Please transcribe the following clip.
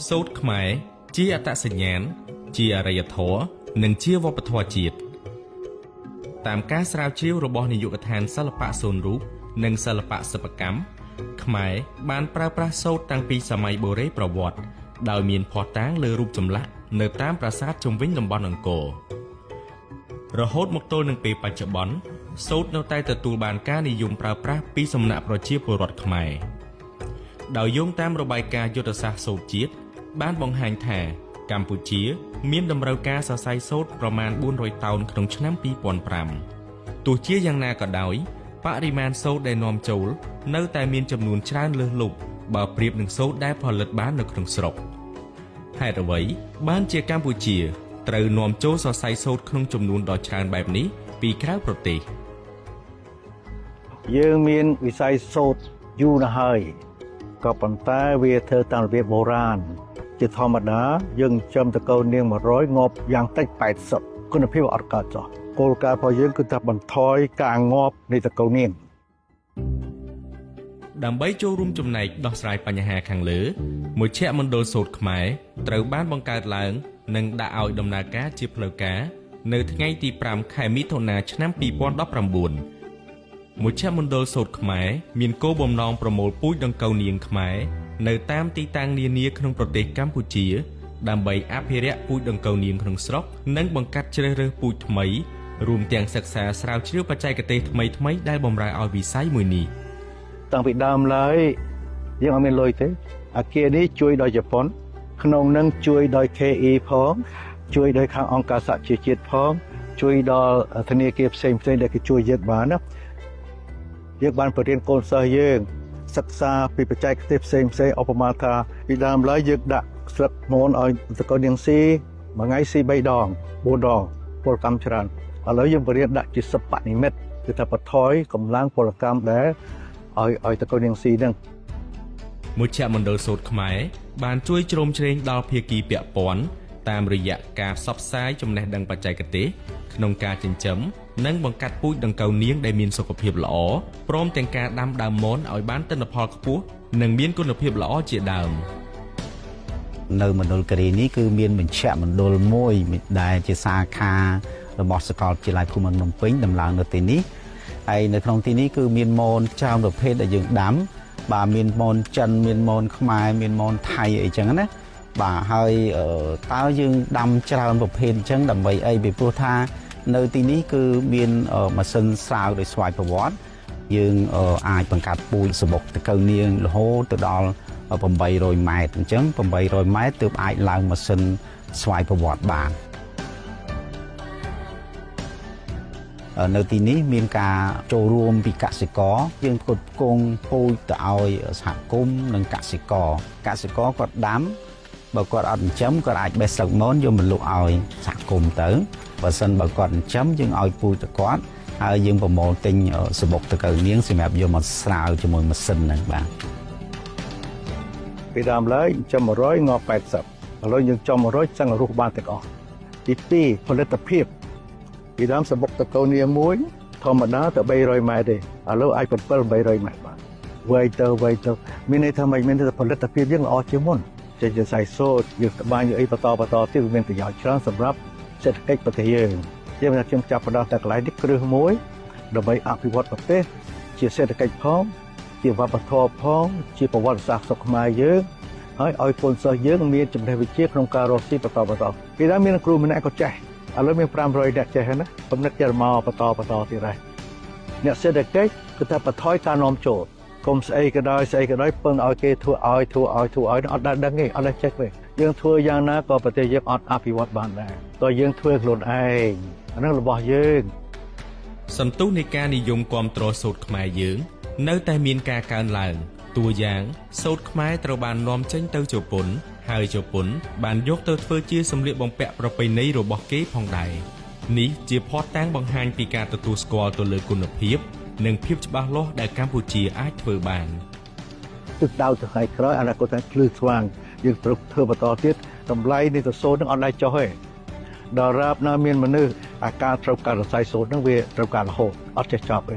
សូត្រខ្មែរជាអត្តសញ្ញាណជាអរិយធម៌និងជាវប្បធម៌ជាតិតាមការស្រាវជ្រាវរបស់នាយកដ្ឋានសិល្បៈសូនរូបនិងសិល្បៈសិប្បកម្មខ្មែរបានប្រើប្រាស់សូត្រតាំងពីសម័យបុរេប្រវត្តិដោយមានភស្តុតាងលើរូបចម្លាក់នៅតាមប្រាសាទជុំវិញតំបន់អង្គររហូតមកទល់នឹងពេលបច្ចុប្បន្នសូត្រនៅតែទទួលបានការនិយមប្រើប្រាស់ពីសំណាក់ប្រជាពលរដ្ឋខ្មែរដោយយោងតាមរបាយការណ៍យុទ្ធសាស្ត្រសូត្រជាតិបានបង្ហាញថាកម្ពុជាមានតម្រូវការសរសៃសូត្រប្រមាណ400តោនក្នុងឆ្នាំ2005ទោះជាយ៉ាងណាក៏ដោយបរិមាណសូត្រដែលនាំចូលនៅតែមានចំនួនច្រើនលើសលប់បើប្រៀបនឹងសូត្រដែលផលិតបាននៅក្នុងស្រុកហេតុអ្វីបានជាកម្ពុជាត្រូវនាំចូលសរសៃសូត្រក្នុងចំនួនដ៏ច្រើនបែបនេះពីក្រៅប្រទេសយើងមានវិស័យសូត្រយូរណាស់ហើយក៏ប៉ុន្តែវាធ្វើតាមរបៀបបុរាណជាធម្មតាយើងចិញ្ចឹមតកូននាង100ងាប់យ៉ាងតិច80គុណភាពអត់កើតចោះគោលការណ៍របស់យើងគឺថាបន្ថយការងាប់នៃតកូននាងដើម្បីចូលរួមចំណែកដោះស្រាយបញ្ហាខាងលើមជ្ឈមណ្ឌលសូត្រខ្មែរត្រូវបានបង្កើតឡើងនិងដាក់ឲ្យដំណើរការជាផ្លូវការនៅថ្ងៃទី5ខែមិថុនាឆ្នាំ2019មជ្ឈមណ្ឌលសូត្រខ្មែរមានគោលបំណងប្រមូលពូជដង្កូវនាងខ្មែរនៅតាមទីតាំងនានាក្នុងប្រទេសកម្ពុជាដើម្បីអភិរក្សពូជដង្កូវនាងក្នុងស្រុកនិងបង្កាត់ជ្រើសរើសពូជថ្មីរួមទាំងសិក្សាស្រាវជ្រាវបច្ចេកទេសថ្មីៗដែលបម្រើឲ្យវិស័យមួយនេះតាំងពីដើមឡើយយើងអត់មានលុយទេអាគារនេះជួយដោយជប៉ុនក្នុងនឹងជួយដោយ KE ផងជួយដោយខាងអង្គការសហជីវជាតិផងជួយដល់ធនាគារផ្សេងៗដែលគេជួយយើងបានណាយើងបានបរៀនកូនសិស្សយើងសិក្សាពីបច្ចេកទេសផ្សេងៗឧបមាថាពីដើមឡើយយើងដាក់ស្លឹកមនឲ្យតកូននាងស៊ីមួយថ្ងៃស៊ី3ដង4ដងពលកម្មច្រើនឥឡូវយើងបរៀនដាក់ជាសិប្បនិមិត្តគឺថាបន្ថយកម្លាំងពលកម្មដែលឲ្យតកូននាងស៊ីហ្នឹងមជ្ឈមណ្ឌលសូត្រខ្មែរបានជួយជ្រោមជ្រែងដល់ភាគីពាក់ព័ន្ធតាមរយៈការផ្សព្វផ្សាយចំណេះដឹងបច្ចេកទេសក្នុងការចិញ្ចឹមនិងបង្កាត់ពូជដង្កូវនាងដែលមានសុខភាពល្អព្រមទាំងការដាំដើមមនឲ្យបានទិន្នផលខ្ពស់និងមានគុណភាពល្អជាដើមនៅមណ្ឌលគិរីនេះគឺមានមជ្ឈមណ្ឌលមួយដែលជាសាខារបស់សាកលវិទ្យាល័យភូមិន្ទភ្នំពេញដំឡើងនៅទីនេះហើយនៅក្នុងទីនេះគឺមានមនច្រើនប្រភេទដែលយើងដាំបាទមានមនចិនមានមនខ្មែរមានមនថៃអីចឹងណាបាទហើយតើយើងដាំច្រើនប្រភេទអញ្ចឹងដើម្បីអីពីព្រោះថានៅទីនេះគឺមានម៉ាស៊ីនស្រាវដោយស្វ័យប្រវត្តិយើងអាចបង្កាត់ពូជសំបុកតកូវនាងរហូតទៅដល់800ម៉ែត្រអញ្ចឹង800ម៉ែត្រទើបអាចឡើងម៉ាស៊ីនស្វ័យប្រវត្តិបាននៅទីនេះមានការចូលរួមពីកសិករយើងផ្គត់ផ្គង់ពូជទៅឲ្យសហគមន៍និងកសិករកសិករគាត់ដាំបើគាត់អត់ចិញ្ចឹមគាត់អាចបេះស្លឹកមនយកមកលក់ឲ្យសហគមន៍ទៅបើសិនបើគាត់ចិញ្ចឹមយើងឲ្យពូជទៅគាត់ហើយយើងប្រមូលទិញសំបុកតកូវនាងសម្រាប់យកមកស្រាវជាមួយម៉ាស៊ីនហ្នឹងបាទពីដើមឡើយចិញ្ចឹម100ងាប់80ឥឡូវយើងចំ100សឹងរស់បានទាំងអស់ទី2ផលិតភាពពីដើមសំបុកតកូវនាងមួយធម្មតាទៅ300ម៉ែត្រទេឥឡូវអាច7 800ម៉ែត្របានវែងទៅវែងទៅមានន័យថាម៉េចមានន័យថាផលិតភាពយើងល្អជាងមុនចេញជាសៃសូត្រយើងត្បាញយើងអីបន្តទៀតវាមានប្រយោជន៍ច្រើនសម្រាប់សេដ្ឋកិច្ចប្រទេសយើងជាថាខ្ញុំចាប់ផ្ដើមតែកន្លែងនេះគ្រឹះមួយដើម្បីអភិវឌ្ឍប្រទេសជាសេដ្ឋកិច្ចផងជាវប្បធម៌ផងជាប្រវត្តិសាស្ត្រស្រុកខ្មែរយើងហើយឲ្យកូនសិស្សយើងមានចំណេះវិជ្ជាក្នុងការរកស៊ីបន្តពីដើមមានគ្រូម្នាក់ក៏ចេះឥឡូវមាន500អ្នកចេះហើយណាបំណិតជាមកបន្តទៀតហើយអ្នកសេដ្ឋកិច្ចគឺថាបន្ថយការនាំចូលកុំស្អីក៏ដោយស្អីក៏ដោយពឹងឲ្យគេធ្វើឲ្យធ្វើឲ្យធ្វើឲ្យអត់ដែលដឹងទេអត់ដែលចេះទេយើងធ្វើយ៉ាងណាក៏ប្រទេសយើងអត់អភិវឌ្ឍបានដែរតើយើងធ្វើខ្លួនឯងអានឹងរបស់យើងសន្ទុះនៃការនិយមគាំទ្រសូត្រខ្មែរយើងនៅតែមានការកើនឡើងតួយ៉ាងសូត្រខ្មែរត្រូវបាននាំចេញទៅជប៉ុនហើយជប៉ុនបានយកទៅធ្វើជាសម្លៀកបំពាក់ប្រពៃណីរបស់គេផងដែរនេះជាភស្តុតាងបង្ហាញពីការទទួលស្គាល់ទៅលើគុណភាពនិងភាពច្បាស់លាស់ដែលកម្ពុជាអាចធ្វើបានទិសដៅទៅថ្ងៃក្រោយអនាគតថាភ្លឺស្វាងយើងត្រូវធ្វើបន្តទៀតតម្លៃនៃសសូត្រនឹងអត់ដែរចុះទេដល់រាបណាមានមនុស្សអាការត្រូវការរស័យសូត្រនឹងវាត្រូវការរហូតអត់ចេះចប់ទេ